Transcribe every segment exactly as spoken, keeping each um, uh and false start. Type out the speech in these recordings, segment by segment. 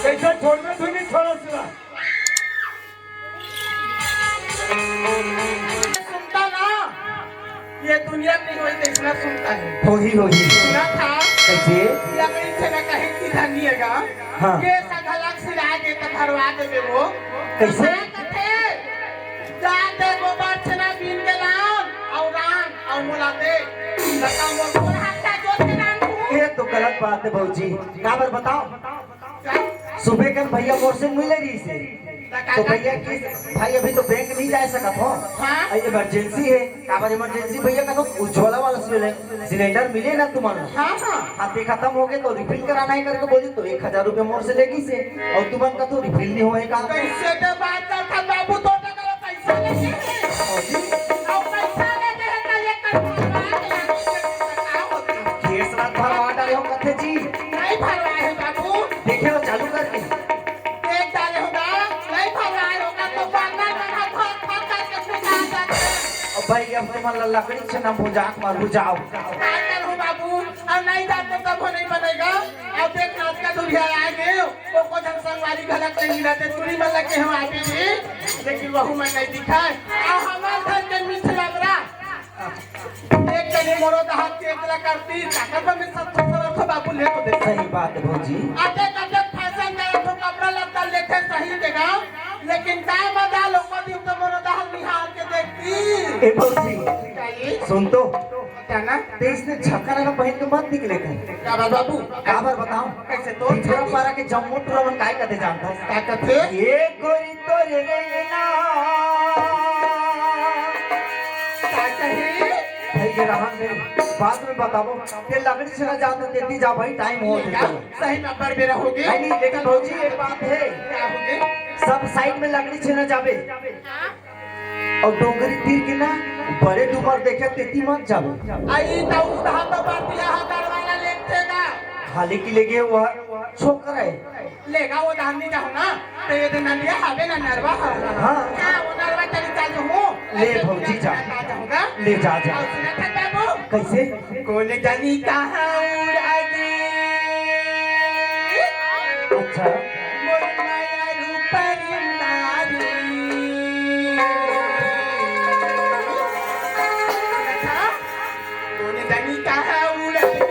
ऐसा छोड़ना तो नहीं छोड़ा सुना। सुनता ना, ये दुनिया में नहीं होई, तो इसमें सुनता है। होही, होही। सुना था? कैसे? लकड़ी से ना कहीं की धनिएगा। हाँ। ये सगलक सिरा के तो भरवा देबे वो। कैसे? हाँ, कथे। जा दे गोबर छेना बीन के लान, और रान, और मोला दे। लता मोर, मोर हाथ का जोत के रान तू। ये तो गलत बात है भौजी, काबर बताओ? का? सुबह के भैया मोर से मिले रहिस हे। तो भैया कि भाई अभी तो बैंक नहीं जा सकत हो। हाँ। अरे इमरजेंसी है। काबर इमरजेंसी भैया का तो उज्ज्वला वाला सिले-, सिलेंडर मिले ना तुमन। हाँ, हाँ। हाँ, ते खत्म हो गए तो रिफिल कराना है करके बोली तो एक हजार रुपया मोर से लेगिस हे। और तुमन का तो रिफिल नहीं होए का? कैसे के बात करता बाबू, तो टका पैसा लेके है। और जी? और पैसा लेके है तो ये कर भरवा के लाने के का होती? केस रात भरवा डाले हो कथे जी। नहीं भरवा है बाबू। देखे हो चालू करके। देख डाले होगा, नहीं भरवा होगा तो बर्नर में हाथ हाथ हाथ करके छुटा जाते हैं। अब भाई अब तुम्हारा लकड़ी से ना बुझाक मार बुझाओ। काय करूँ बाबू, अब नहीं जाते तब वो नहीं बनेगा। अब देख नाच का दुरिया आएंगे। ओको झन संगवारी घलक नइ मिलत हे, टूरी मन लगे हम आबे रे, लेकिन वहू मन नइ दिखय। अउ हमर घर के मिठ लबरा, एक जने मोरो दहात के एकला करती, ताकत में सब तो सब तो बाबू ले तो दे। सही बात है भौजी। आते कते फैशन जाए तो कपड़ा लत्ता लेते सही जगह, लेकिन काय मजा लोको दी तो मोरो दहात निहार के देखती। ए भौजी, का ये? सुन तो। क्या ना? ते इसने झक्कर वाला पहन के मत निकले थे। का बात बाबू? काबर बताओ? कैसे तो? पिछड़ा पारा के जम्मो टूरा मन काय कथे जानता? का कथे? ये गोरी तोरे रे ना। का कहे? भाई ये रहन दे, बाद में बताबो। ये लकड़ी छेना जात हे, तेती जा भाई, टाइम हो ये चुका का? है। सही में अब्बड़ बेरा हो गए। नहीं, नहीं, लेकिन भौजी एक बात है। क्या हो गए? सब साइड में लकड़ी छेना जाबे। हाँ? अउ डोंगरी तीर के ना बड़े डूमर देखे तेती मत जाबे। आई त उधार तो बात यह दरवाजा लेते ना। हाले की लेगे वो छोकरा है। लेगा वो धान नहीं जाओ ना, तो ये दिन नंदिया हावे ना नरवा हा। हाँ। हाँ, वो नरवा चली चल जो हूँ। ले ऐसे भौजी जा। जाऊँगा। ले जा, जा। और सुना था बाबू? कैसे? कोन जानी कहाँ उड़ा गे। अच्छा। मोर माया रूप परिंदा रे। कोन जानी कहाँ उड़ा गे।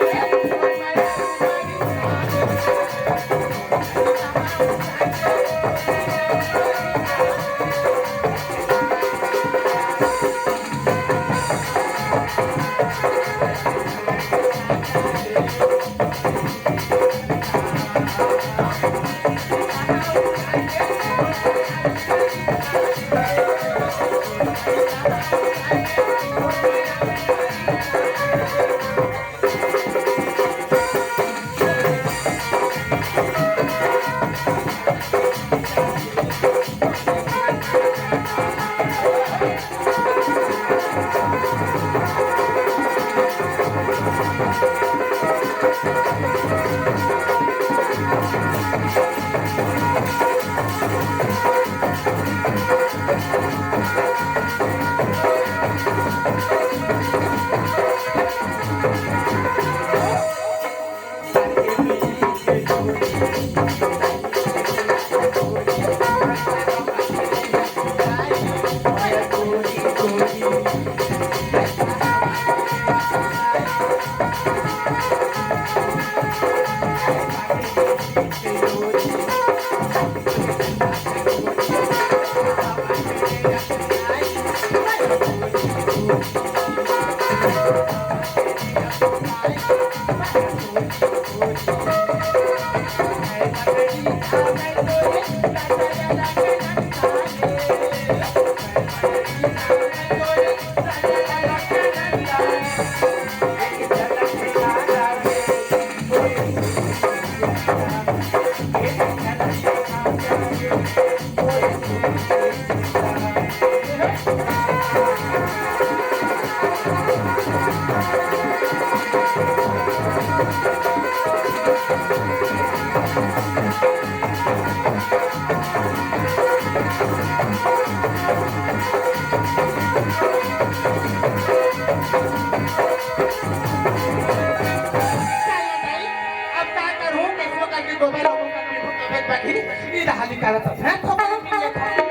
पेट बनी, ई दहाली करत हे, थोपा पी लेत हे।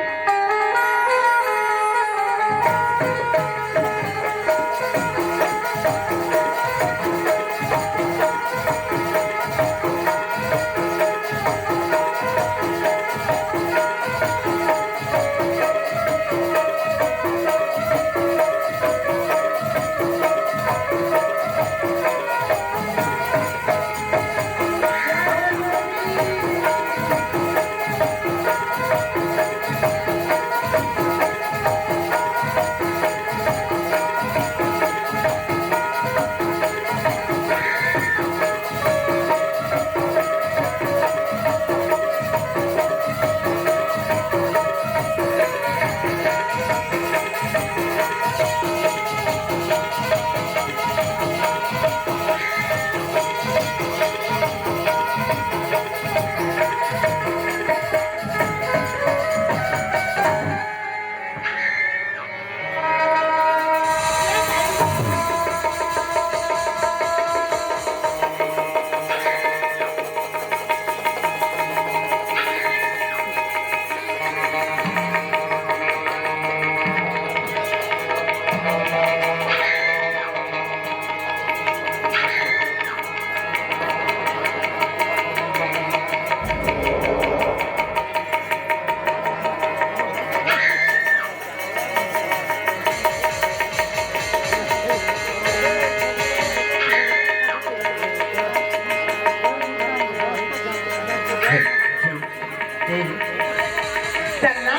चलना,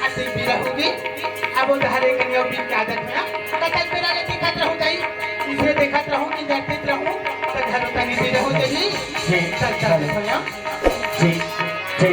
अति पीला होगी। अब वो धारे कन्या भी क्या देखना? कतक बेरा ले दिखत रहूं जाई, इसे देखत रहूं, निंदरतित रहूं, तो घरों तनी पीला हो जाई। जी, चल, चल, चल। देखो यहाँ। जी, जी।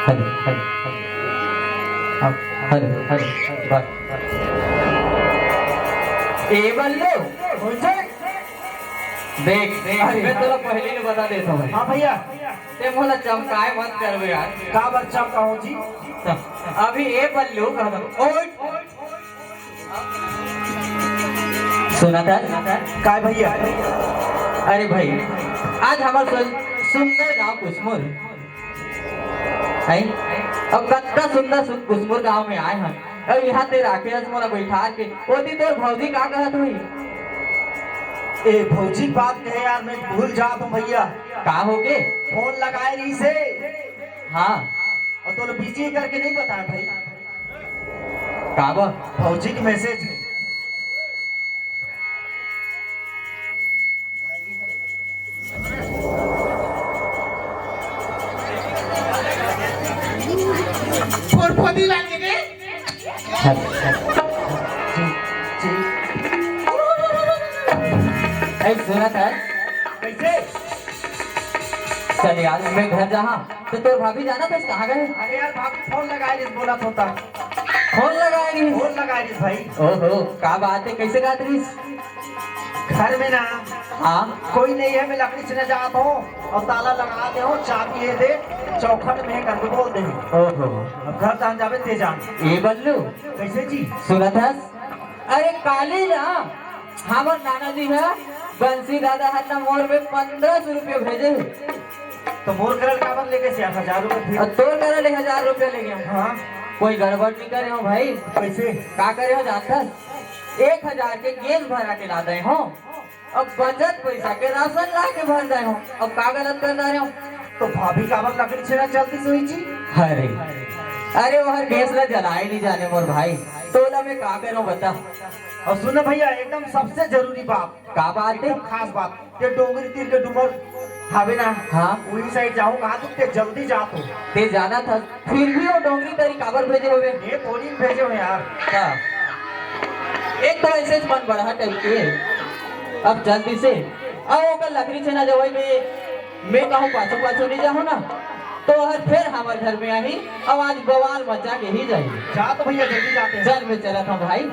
हेलो, हेलो, हेलो, बस। ए बल्लू, देख, देख, मैं तोला पहले ही बता देता हूँ। हाँ भैया। ते मोला चमकाए मत करबे यार। का बर चमकाहूँ जी? अभी ए बल्लू, ओए, सुना था? काय भैया? अरे भाई, आज हमार सु-, सुंदर गांव कुसमुर, हैं? अब कतका सुंदर सु-, कुसमुर गांव में आए हन। अब यहाँ ते राखे हस मोला बैठा के, ओती तोर भौजी का कहत होही? ए, भौजी बात कहे यार, मैं भूल जात हूँ भैया। का होगे? फोन लगाए रहिसे। हाँ। अउ तोला बिजी करके नहीं बताए भाई। काबर? भौजी के मैसेज हे। फुरफुरी लागे रे। जी, जी। ऐ सुनत हस? कइसे? चल यार, मैं घर जाहा, त तोर भाभी जानत हस कहाँ गए? अरे यार, भाभी फोन लगाए रहिस, बोलत होता। फोन लगाए रहिस? फोन लगाए रहिस भाई। ओहो, का बात हे, कइसे गात रहिस? घर में ना हाँ। कोई नहीं है, मैं लकड़ी छेना जात हूँ अउ ताला लगा दे हूँ, चाबी ये दे, चौखट में हे करके बोल दे। ओहो। अब घर जान जाबे ते जान। ए बल्लू। कइसे जी? सुनत हस? अरे काली ना हमर नाना जी ह बंसी दादा हर ना मोर में पंद्रह सौ रुपया भेजे हे। त मोर करा ले काबर लेगे से हजार रुपया फिर? अउ तोर करा ले हजार रुपया लेगे हँव। हाँ। कोई गड़बड़ नइ करे हँव भाई। कइसे? का करे हँव जानत हस? एक हजार के गैस भरा के ला दे हँव। अब बचत पइसा के राशन ला के भर दे हँव। अब का गलत कर डारे हँव? त भाभी काबर लकड़ी छेना चलतिस होही जी? अरे, अरे ओहर गैस ला जलाए नइ जाने मोर भाई। तोला मैं का करँव बता? अउ सुन ना भइया, एकदम सबसे जरूरी बात। का बात हे? एकदम खास बात। ते डोंगरी तीर के डूमर हावे ना? हाँ। उही साइड जाहूँ कहा त ते जल्दी जात हो। ते जानत हस, फिर भी ओ डोंगरी तरी काबर भेजे होबे? ये थोड़ी भेजे हो यार। का? एक तो अइसेच मन बढ़ा टाइप के। अब जल्दी से, अब ओकर लकड़ी छेना जवई में मैं कहूँ पाछू पाछू नइ जाहूँ ना, त ओहर फेर हमर घर में आही, अब आज बवाल मचा के ही जाही। जा तो भइया, जल्दी जाते हैं। चल, मैं चलत हँव भाई।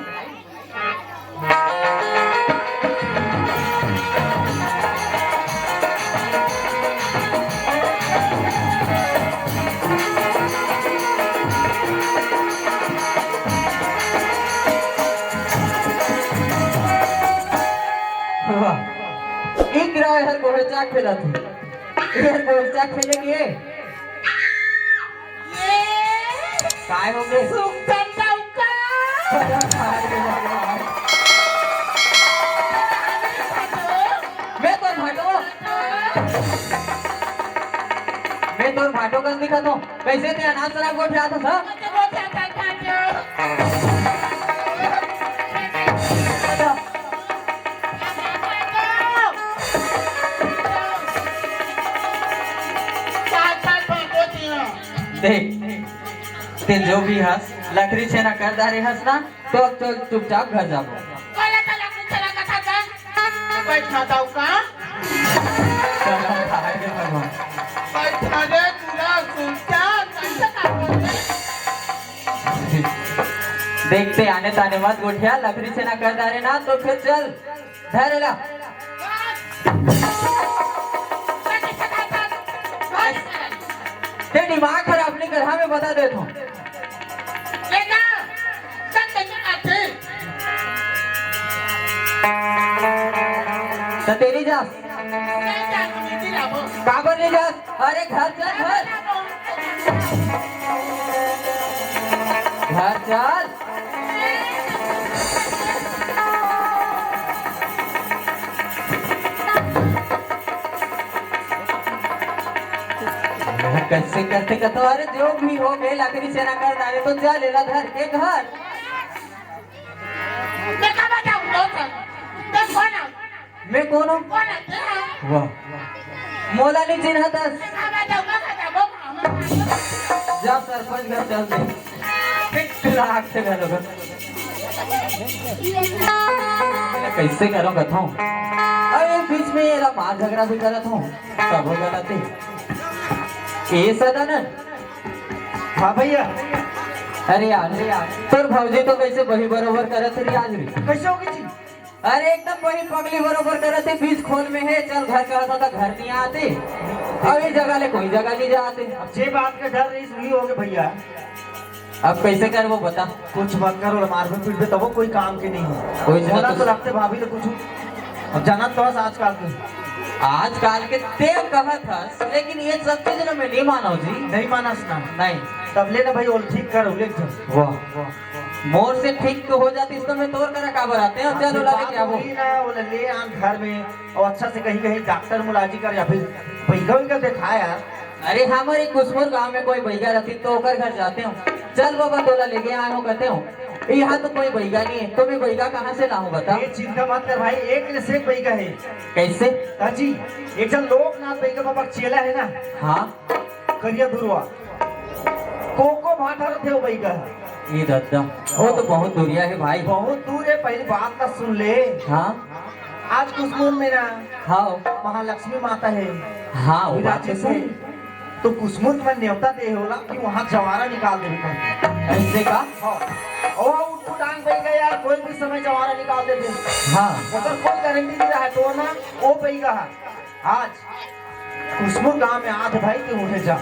वाह, एक राय हर गोहचा खेलत हे। एहर गोहचा खेले के काय होगे? सुखचंद नौकर। अरे भाई रे भगवान। मैं तोर भाटो। मैं तोर भाटो कस दिखत हँव। कइसे ते अनाज सराब गोठियात हस? देख, ते जो भी हस, लकड़ी छेना कर डारे हस ना, तो अब तो चुपचाप घर जाबो। बैठा जाऊ का? बैठा दे पूरा सुनता। देखते आने ताने मत गोठिया, लकड़ी छेना कर डारे ना तो फिर चल। धर एला। ते दिमाग खराब नइ कर, हाँ, मैं बता देत हँव। त ते नइ जास? काबर नइ जास? अरे घर चल, घर। घर चल। कइसे करते कथो, अरे जो भी होगे, लकड़ी छेना कर डारे त चल एला धर के घर। मैं कहाँ जाऊँ? तो सर, तो कौन है? मैं कोन हँव? कोन है? क्या है? वाह, मोला नइ चिन्हत हस। मैं कहाँ जाऊँ? मैं कहाँ जाऊँ? जा सरपंच घर चल दे। ठीक लाग से घलो। कइसे करँव कथँव? अरे बीच में एला मार झगड़ा भी करत हँव, तभो गलत हे। ए सदानंद। हाँ भइया। अरे यार, अरे यार, तोर भौजी तो कइसे बही बरोबर करत हे रे आज भी। कइसे होगे जी? अरे एकदम बही पगली बरोबर करत हे, बीच खोल में हे, चल घर कहत हों त घर नइ आत हे, अउ ए जगह ले कोई जगह नइ जात हे। अब जे बात के डर रहिस, उही होगे भइया। अब कइसे करबो बता? कुछ मत करो, मारबे पीटबे तभो कोई काम के नइ हे। कोई मोला तो लगथे भाभी ले कुछ, अब जानत तो हस आजकल के। आजकल के ते कहत हस, लेकिन ए सब चीज ल मैं नइ मानँव जी। नइ मानस ना? नइ। तब ले ना भई, ओला ठीक कर, ले चल। वाह, वाह। मोर से ठीक तो हो जातिस त मैं तोर करा काबर आतेंव? चल, ओला लेके आबो। ना, ओला ले आन घर में, अउ अच्छा से कहीं, कहीं डॉक्टर मुलाजी कर या फिर बइगा उइगा देखा यार। अरे, हमर एक कुसमुर गांव में कोई बइगा रहितिस त ओकर घर जातेंव। चल बाबा, तोला लेके आए हँव कहिथँव। इहाँ तो कोई बइगा नइ हे, त मैं बइगा कहाँ से लाहूँ बता? ए चिंता मत कर भाई, एक ले से एक बइगा हे। कइसे? हाँ जी, एक झन लोकनाथ बइगा बाबा के चेला हे ना। हाँ। करिया धुरवा। कोको भाटा रहिथे ओ बइगा। ए ददा, ओ तो बहुत दूरिया हे भाई। बहुत दूर हे, पहिली बात ला सुन ले। हाँ। आज कुसमुर में ना, हाँ। महालक्ष्मी माता है। हाँ, वो बात तो विराजित सही। है। तो कुसमुर में नेवता दे होला कि वहाँ जवारा निकाल देबे करके। ऐसे का? हाँ। ओ, उठो डांग बइगा यार, कोई भी समय जवारा निकाल देथे। हाँ। ओकर कोई गारंटी नहीं रहा, तो ना, ओ बइगा है। आज कुसमुर गांव में आठ भाई के उठे जा।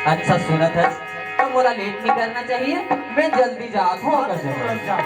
अच्छा सुनत है, तो मोला लेट नहीं करना चाहिए, मैं जल्दी जात हूँ। हाँ, तुरंत जा।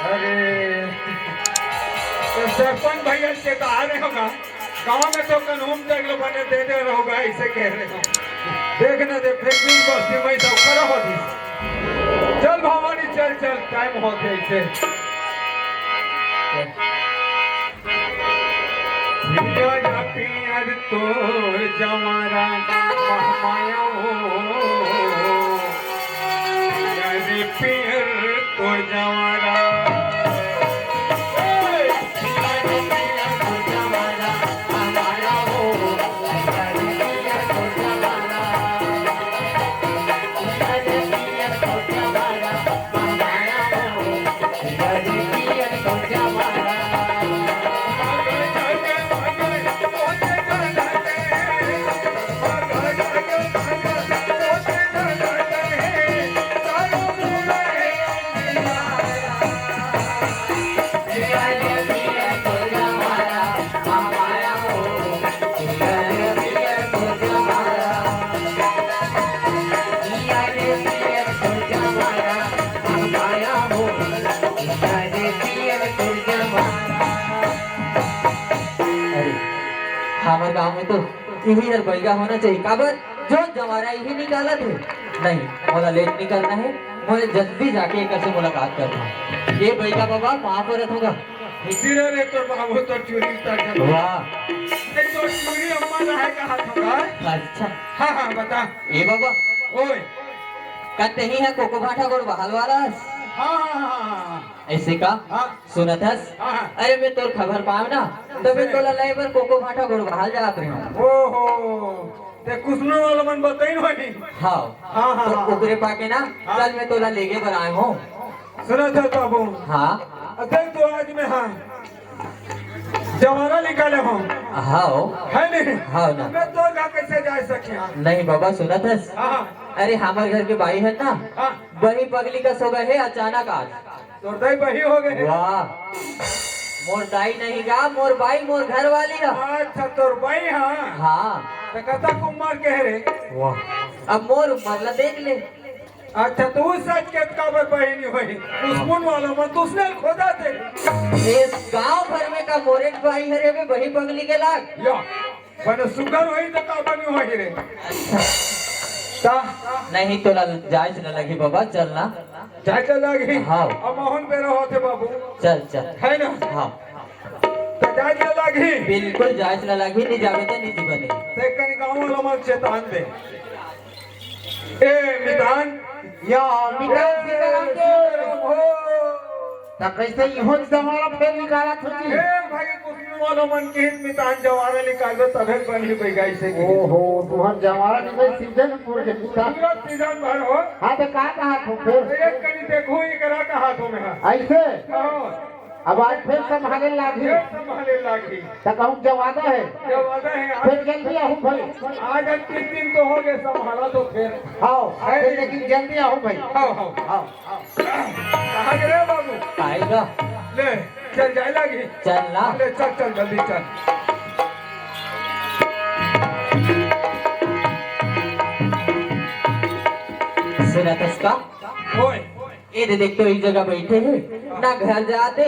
अरे, तो सरपंच भैया से कहा रहे होगा, गांव में तो कानून देख लो, बने दे दे रहोगा, ऐसे कह रहे हो। देख ना दे, फिर भी बस्ती में सब खड़ा हो दी। चल भवानी, चल, चल, टाइम हो गया इसे। पियर पियर तोर जवारा महमाया हो, पियर पियर तोर जवारा। गाँव में तो इही हर बइगा होना चाहिए। काबर जो जवारा इही निकालत हे। नहीं, मोला लेट नहीं करना है, मोला जल्दी जाके एकर से मुलाकात करना है। ये बइगा बाबा, कहाँ पर रखूंगा? इसी रे रे, तोर बाबू तो चूरी उतार के वाह। देख, तो चूरी अम्मा ना है कहा था। अच्छा। हाँ, हाँ, बता। ए बाबा। ओए। का तेही है कोको भाटा गोड़ बहाल वाला? हाँ, हाँ, हाँ, हाँ, हाँ। ऐसे का? हाँ। सुनत हस? हाँ, हाँ। अरे, मैं तोर खबर पाव ना, तो मैं कैसे? तोला लय बर कोको भाटा गोड़ बहाल जात रहे हूँ। ओहो, ते कुसनू वाला मन बताइन होही। हाँ। हाँ, हाँ, तो हाँ। ओकरे पाके ना, हाँ। कल मैं तोला लेगे बर आए हूँ। सुनत हस बाबू? हाँ। अरे, तो आज मैं, हाँ, जवारा निकाले हूँ। हाँ। है नहीं? हाँ ना। मैं तो घर कैसे जा सके? नहीं बाबा, सुनत हस? हाँ, हाँ। अरे, हमारे घर के बाई है ना, हाँ। बही पगली का सो गए है अचानक आज। तोर दाई बही हो गए? वाह, मोर दाई नहीं गा, मोर बाई, मोर घर वाली है। अच्छा, तोर बाई, हाँ। हाँ। तो कतक उम्र के है रे? वाह, अब मोर उम्र ला देख ले। अच्छा, तो उस सच के काबर बही नहीं होही? दुश्मन वाला मन तो उसने खोदा थे। इस गांव भर में का मोरेट बाई हरे बे बही पगली के लाग? या। बने सुगर होही त का बने होही रे? ता नहीं, तोला जायज न लगी बाबा, चलना। जायज न लगी? हाँ। अब मोहन बेरा होथे बाबू। चल, चल। है ना? हाँ। तो जायज न लगी? बिल्कुल जायज न लगी, नहीं जावे तो नहीं जीवन है। ते कनी गाँव वाला मन चेतान दे। ए मितान। या मितान ए, सीताराम के। सीताराम हो। त कैसे इहो जवारा फेर निकालत हो जी? ए भाई, कुछ वाला मन के हित मितान जवारा निकालबे तभे बनही बैगा इसे के। ओहो, तुहर जवारा निकल सीजन पूरे के पूरा। पूरा सीजन भर हो। हाँ, तो का कहा थो फिर? एक कनी देखो, एकरा कहा थो मैं। ऐसे? हाँ। अब आज फिर संभाले लागी। फिर संभाले लागी। त कहूँ जवादा है। जवादा है। आज फिर जल्दी आहू भाई। आज हम तीन दिन तो हो गए संभाला तो फिर। हाँ, है फिर नहीं? लेकिन जल्दी आहू भाई। हाँ, हाँ। हाँ। कहाँ गिरे बाबू? आएगा। ले, चल जाए लागी। चल ना। ले, चल, चल, जल्दी चल। सुनत हस का? ओए। ए दे देख तो एक जगह बैठे हैं, ना घर जाते,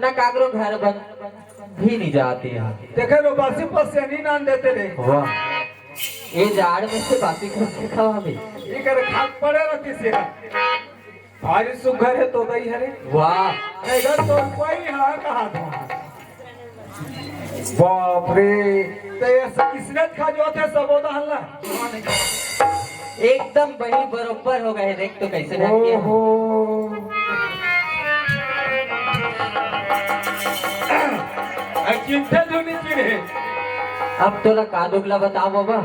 ना काकरो घर बन भी नहीं जाते हैं। देखे रो बासी पस से नहीं नान देते रे। वाह। ए जाड़ में से बासी कैसे खावा बे? ये कर खाक पड़े रहती से। भारी सुघर है तो दई हरे। वाह। नहीं घर तो कोई हाँ कहा था। बाप रे, तो ये सब किसने खा जो थे सब होता हल्ला। एकदम वही बरोबर हो गए, देख तो कैसे ढक गया। ओहो। अब चिंता जो नहीं की रे। अब तोला का दुख ला बताओ बाबा,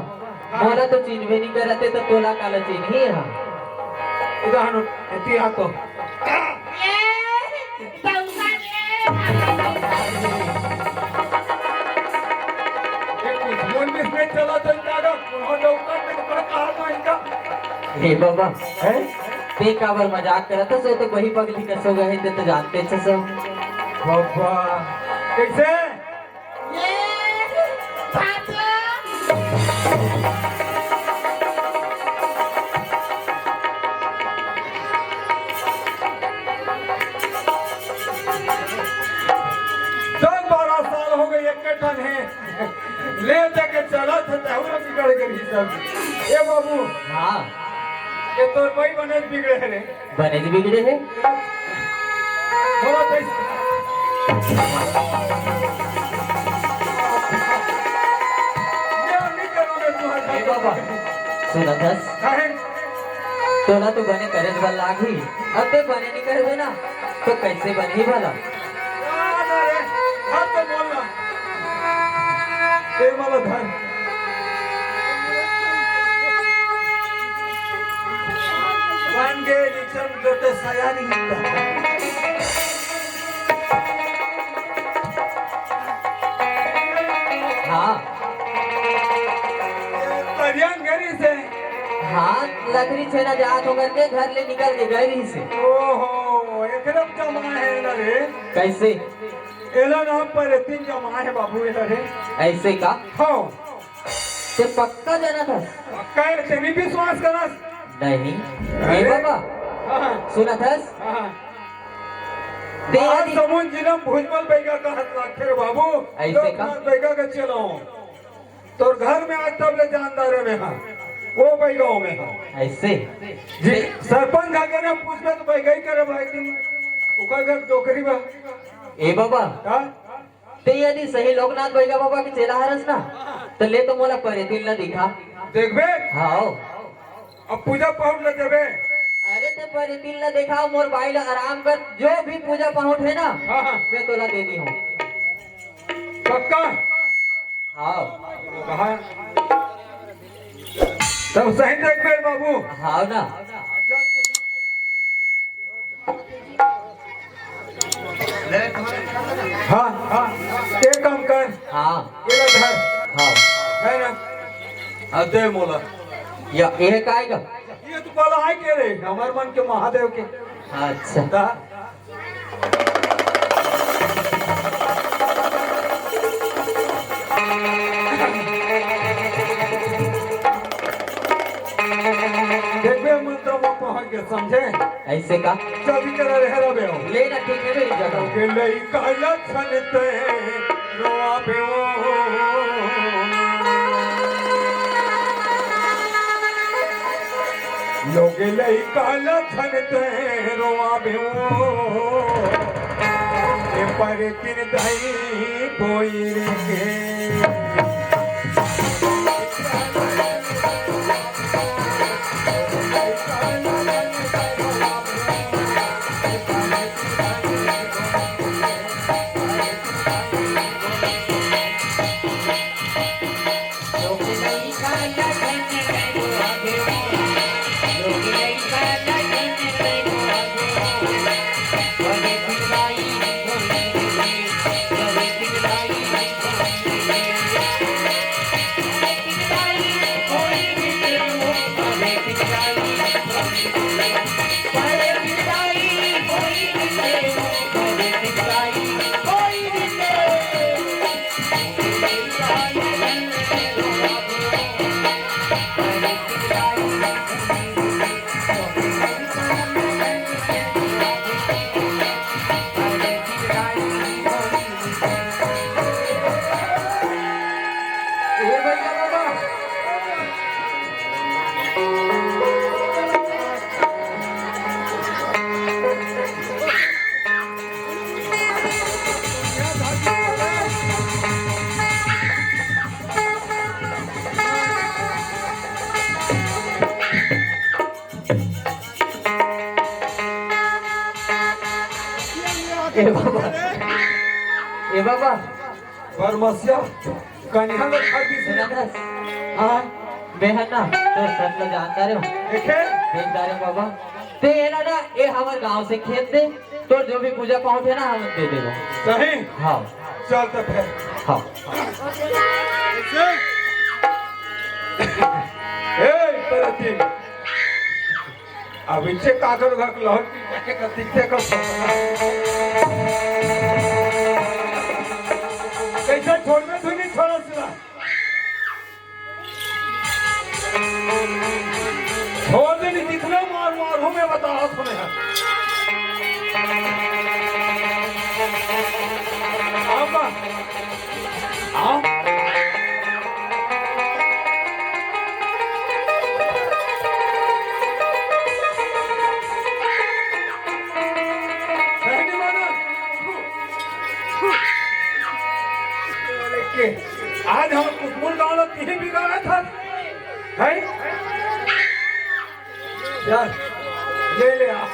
मोला तो चिन्हबे नहीं करत हे, तो तोला काला चिन्ही हा? उदाहरण, एती आ तो। ये कुछ बोल भी नहीं चला तो इनका आगा, उन्होंने ऊपर से ऊपर कहा तो इनका। हे बाबा, हैं? ते काबर मजाक करत हस, तो वही पगली कस हो गए, ते तो जानते छे सब। बाबा, कैसे? दस बारह साल हो गए, एक ठन है। ले जाके चला था, तहु ना बिगड़ गई सब। ए बाबू। हाँ। ये तो भाई बने बिगड़े है रे। बने जी बिगड़े है। बोलो भाई। ये नहीं करोगे तुम्हारे ए बाबा, सुनत हस? काहे? तोला तो बने करे बर लागही, अब ते बने नहीं करबे ना, तो कैसे बनही भला? ना, ना रे, अब तो बोलना। ए वाला धन। मान के रिचन जोते सया नहीं मिलता। हाँ। परियां गरी से। हाँ, लकरी छेना जात हो करके घर ले निकल के गए रही से। ओहो, एकरम जमा है ना रे। कैसे? एला नाम पर तीन जमा है बाबू, एला रे। ऐसे का? हाँ। ते पक्का जाना था? पक्का है, ते भी विश्वास करस? नहीं। अरे। ए बाबा, हाँ। सुनत हस? हाँ। ते आज यदि समुन जिलम भुजमल बैगा का हाथ लागथे रे बाबू। ऐसे का? लोकनाथ बैगा का चलाओ। तोर घर में आज तब ले जानदार हे मैं हा, वो बैगांव में हा। ऐसे? जी, सरपंच घर के ना पूछबे तो बैगाई करे भाई दिन, ओकर घर डोकरी बा। ए बाबा, का? ते यदि सही लोकनाथ बैगा बाबा के चेला हरस ना, तो ले तो मोला परेतिन ला दिखा। देखबे? हाँ। अब पूजा पाठ ला देबे? अरे ते परेतिन ला देखा, मोर बाई ला आराम कर, जो भी पूजा पाठ हे ना, हाँ, हाँ। मैं तोला दे दी हूँ। पक्का? हाँ। कहा? तब सही देखबे बाबू। हाँ ना। हाँ, हाँ, एक काम कर। हाँ। ये ले धर। हाँ। है ना? हाँ, दे मोला। या, ये काय का? ये तो काला आय के रे, हमर मन के महादेव के। अच्छा। ता? देखबे, मंत्र में पहुंच के समझे। ऐसे का? जल्दी करा रे, हरा बे। ले ना, ठीक है बे, जगह। लोगे लइका लक्षण ते रोआबे ओ। लोगे लइका लक्षण ते रोआबे ओ। ए पर दिन दही कोई रे के। ए बाबा, ए बाबा। बरमसिया, कनिहा लोग खा दी सुना ना। हाँ। मैं है ना, तो सब लोग जानता रहे हो। देखे? देखता रहे बाबा। ते ये ना ना, ये हमारे गांव से खेत दे, तो जो भी पूजा पाठ है ना, हम दे देबो। सही? हाँ। चल तो फिर। हाँ। ए, तेरा दिन। अब इनसे कागज उठा के लहर की जाके कर दिखते कर। कैसे छोड़ में धुनी छोड़ा सिला। छोड़ दे नहीं, जितना मार मार हूँ मैं बता रहा हूँ मैं। आऊंगा। हाँ? बहनी माना। आज हम कुकुर गाँव तीन बिगाड़ा था। है? चल, ले ले आ।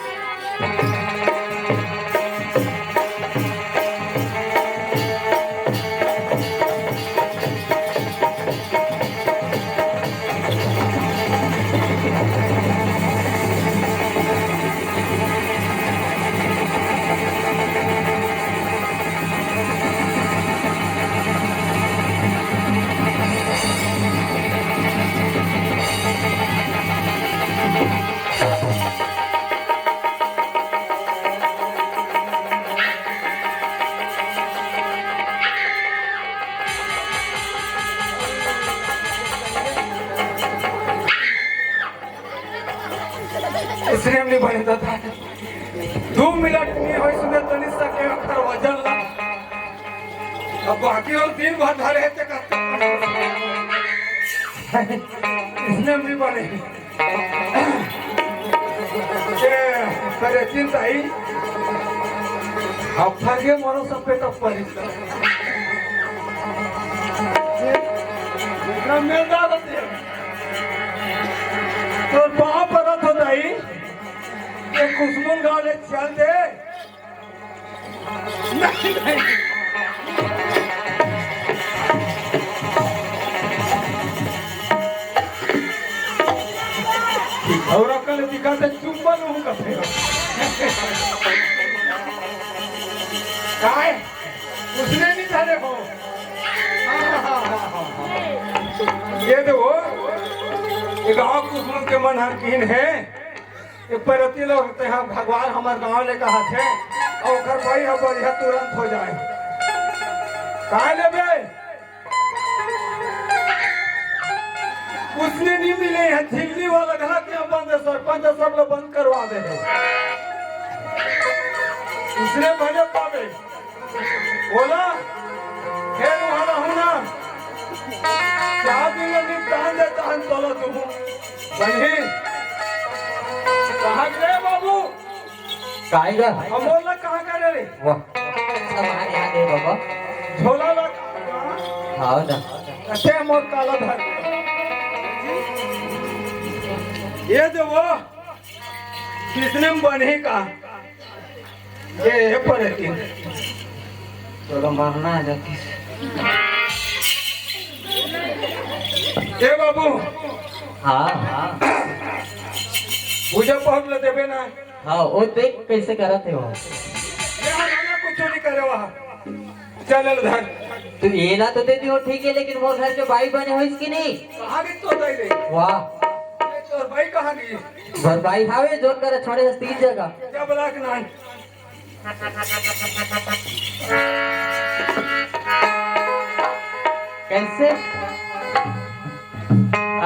इसने हमने बने दादा। दो मिनट नहीं होई सुने तनिष्का के अखर वजन ला। अब बाकी और दिन भर धरे हे ते करते। इसने भी बने। ये करे चिंता ही। अब फगे मरो सब पे तब परी। ना मिल जा बच्चे। तो पाँव परत हो दाई। ये कुसमुन गाँव ले चल दे। और अकल दिखा दे, चुम्बन हूँ का फेर। काय? उसने नहीं धरे हो। हाँ, हाँ, हाँ, हाँ, हाँ। ये दे वो, ये गाँव कुसमुन के मन हर कीन है। ये परती लोग ते हा भगवान हमर गांव ले कहा थे, और ओकर भाई ह बढ़िया तुरंत हो जाए। काय लेबे? उसने नहीं मिले है, झिल्ली वाला घर के बंद है, सरपंच सब लोग बंद करवा दे है। उसने भले पावे। बोला, हे मोहन हुना, चार दिन में निपटान देता हम तोला तुम। बनी, कहाँ गए बाबू? काय गा? हम बोलना कहाँ गए रे? वाह, सब आ गया रे बाबा। झोला ला। हाँ ना। अच्छे मोर काला धर। ये जो वो, किसने बनी का? ये, ये पड़े तीन। चलो, मारना आ जाती। ए बाबू। हाँ, हाँ। पूजा पाठ ले देबे ना। हाँ, वो देख कैसे करत है वो। ये हराना कुछ नहीं करे वहाँ। चल, ले धर। तू ये ला तो दे दियो, ठीक है, लेकिन मोर घर के बाई बने होइस कि नहीं? कहाँ गई तो दाई रे? वाह। ये तोर बाई कहाँ गई? मोर बाई हावे, जोन करे छोड़े हस तीन जगह। क्या बोला कि नहीं? कैसे?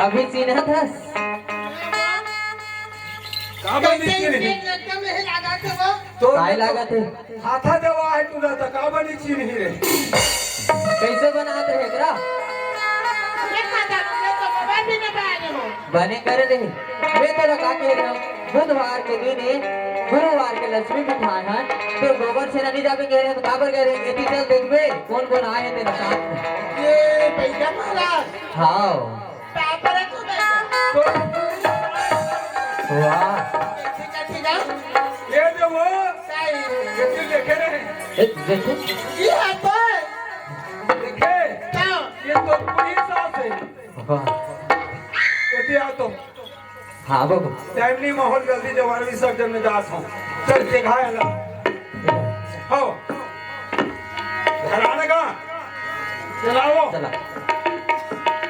अभी चिन्हत हस? का बनी कैसे चिन्ह? एकदम यही लागत है वो। तो काय लागत है? हाथा देवा है तू रहता, का बनी चिन्ह ही रे? कैसे बनात रहे एकरा? ये खाता, ये तो मोबाइल भी नहीं पाए हो। बने करे रहे। मैं तोला का कह रहा हूँ, बुधवार के दिन गुरुवार के लक्ष्मी बिठाए हैं, तो गोबर से नहीं जाबे कह रहे हैं, तो काबर कह रहे हैं, एती चल देखबे, कौन कौन आए हैं तेरे साथ में। ये भैया महाराज। हाँ। पापड़ है तू भैया। वाह। ठीक है, ठीक है। ये जो वो, सही। ये चीज देखे रहे। ए, देखे? ये आता है। देखे? क्या? ये तो पूरी सास है। वाह। ये आ तो। हाँ बाबू। टाइम नहीं, माहौल जल्दी जवार विसर्जन में जात हूँ। चल, दिखाए ला। हो। घराने का? चलाओ। चला।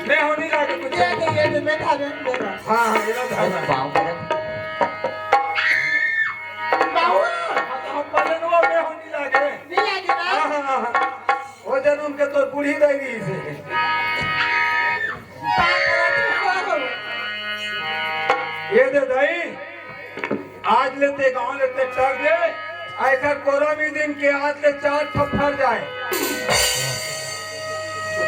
मैं होनी लागे कुछ। ये दे, ये दे, मैं खा लेंगे, दे दो। हाँ, हाँ, ये लो, खा लो। पाँव पड़े। बाबू। हाँ, तो हम पहले नो, मैं होनी लागे। नहीं लागे ना? हाँ, हाँ, हाँ, हाँ। वो जन्म के तो बूढ़ी रह गई से। ये दे दाई, आज ले ते गांव ले ते टग ले, ऐसा कोरामी दिन के आज ले चार ठो फर जाए।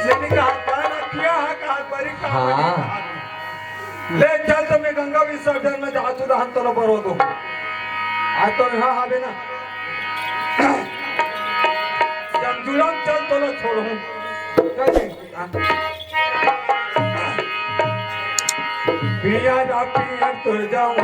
लेकिन कहा, "का ना किया है, कहा, बड़ी का हाँ। बड़ी का।" ले चल, तो मैं गंगा विसर्जन में जातू रहन, तोला बरो दो। आज तो यहाँ हावे ना। जब जुलम चल, तोला छोड़ू। चल, पिया रा पिया तोर जाऊं।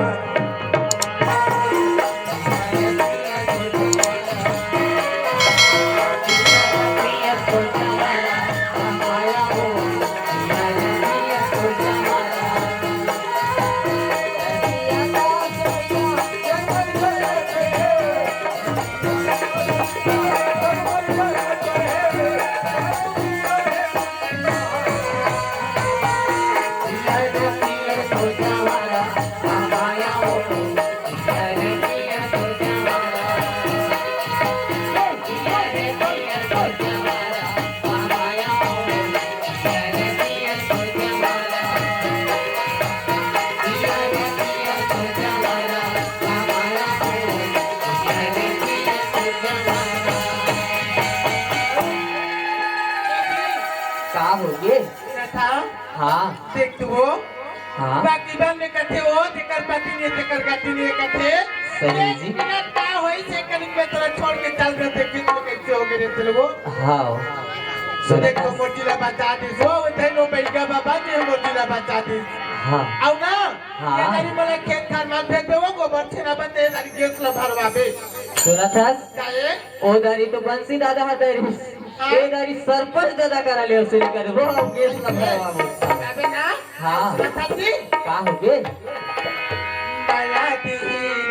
का होगे? रथा, हाँ। देख तो वो। हाँ। बाकी बन में कथे वो, तेकर पति ने, तेकर गति ने कथे। सही जी। एक मिनट का होई से कनिक में तोला छोड़ के चल देते, कि तो कैसे हो गए रे तेरे वो? हाँ। तो देख तो मोर जी ला बचा दिस वो, उठे नो बैठ गया बाबा जी, मोर जी ला बचा दिस। हाँ। आऊ ना? हाँ। ये गाड़ी मला खेत खार मान फेंक दे वो, गोबर छेना बन दे, गाड़ी गैस ला भरवाबे। सुनत हस? काहे? ओ दारी तो बंसी दादा हा दारी। हाँ। ए दारी सरपंच दादा करा ले वसूली कर वो, हम गैस ला भरवाबो। अबे ना। हाँ। सुनत हस जी? का होगे? माया दी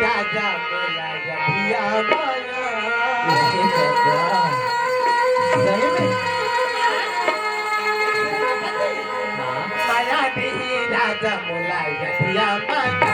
राजा बोला जभिया माया। ए दादा। सही में? हाँ। माया दी राजा बोला जभिया माया।